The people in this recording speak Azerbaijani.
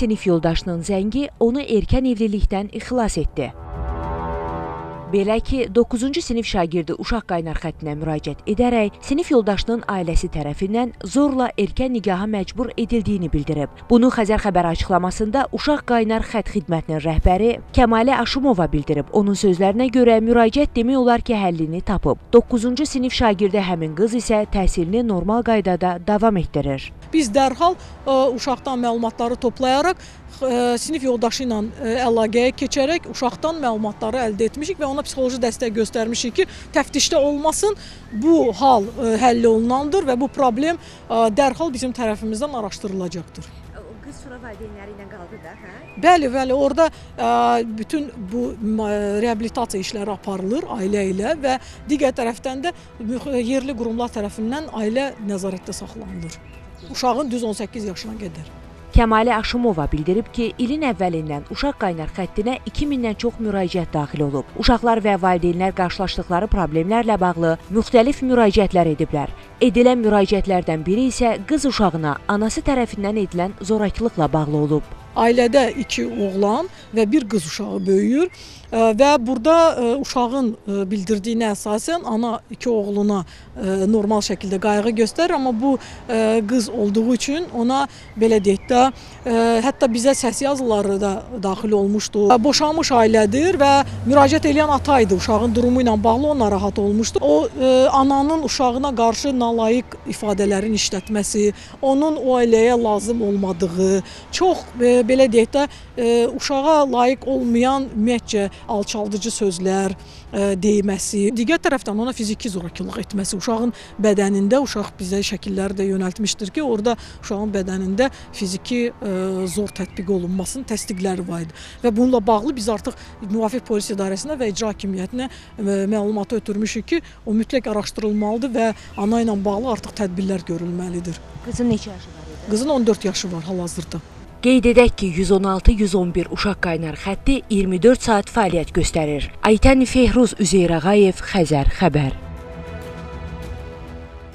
Sinif yoldaşının zəngi onu erkən evlilikdən xilas etdi. Belə ki, 9-cu sinif şagirdi uşaq qaynar xəttinə müraciət edərək sinif yoldaşının ailəsi tərəfindən zorla erkən nikaha məcbur edildiyini bildirib. Bunu Xəzər xəbər açıqlamasında uşaq qaynar xətt xidmətinin rəhbəri Kəmalə Aşumova bildirib. Onun sözlərinə görə müraciət demək olar ki, həllini tapıb. 9-cu sinif şagirdi həmin qız isə təhsilini normal qaydada davam etdirir. Biz dərhal uşaqdan məlumatları toplayaraq sinif yoldaşı ilə əlaqəyə keçərək uşaqdan məlumatları əldə etmişik və ona psixoloji dəstək göstərmişik ki, təftişdə olmasın, bu hal həll olunandır və bu problem dərhal bizim tərəfimizdən araşdırılacaqdır. Qız sonra valideynləri ilə qaldı da, hə? Bəli, bəli, orada bütün bu reabilitasiya işləri aparılır ailə ilə və digər tərəfdən də yerli qurumlar tərəfindən ailə nəzarətdə saxlanılır. Uşağın düz 18 yaşına qədər. Kəmalə Aşumova bildirib ki, ilin əvvəlindən uşaq qaynar xəttinə 2000-dən çox müraciət daxil olub. Uşaqlar və valideynlər qarşılaşdıqları problemlərlə bağlı müxtəlif müraciətlər ediblər. Edilən müraciətlərdən biri isə qız uşağına anası tərəfindən edilən zorakılıqla bağlı olub. Ailədə 2 oğlan və bir qız uşağı böyüyür və burada uşağın bildirdiyinə əsasən ana 2 oğluna normal şəkildə qayğı göstərir, amma bu qız olduğu üçün ona belə deyək də, hətta bizə səs yazıları da daxil olmuşdu. Boşanmış ailədir və müraciət eləyən ata idi, uşağın durumu ilə bağlı o narahat olmuşdu. O ananın uşağına qarşı nalayiq ifadələrin işlətməsi, onun o ailəyə lazım olmadığı, çox belə deyək də, uşağa layiq olmayan ümumiyyətcə alçaldıcı sözlər deyməsi, digər tərəfdən ona fiziki zorakılıq etməsi, uşağın bədənində, uşaq bizə şəkilləri də yönəltmişdir ki, orada uşağın bədənində fiziki zor tətbiq olunmasının təsdiqləri var idi. Və bununla bağlı biz artıq müvafiq polis idarəsinə və icra hakimiyyətinə məlumatı ötürmüşük ki, o mütləq araşdırılmalıdır və ana ilə bağlı artıq tədbirlər görülməlidir. Qızın neçə yaşı var idi? Qızın 14 yaşı var hal-hazırda. Qeyd edək ki, 116-111 uşaq qaynar xətti 24 saat fəaliyyət göstərir. Aytən Fehruz, Üzeyir Ağayev, Xəzər xəbər.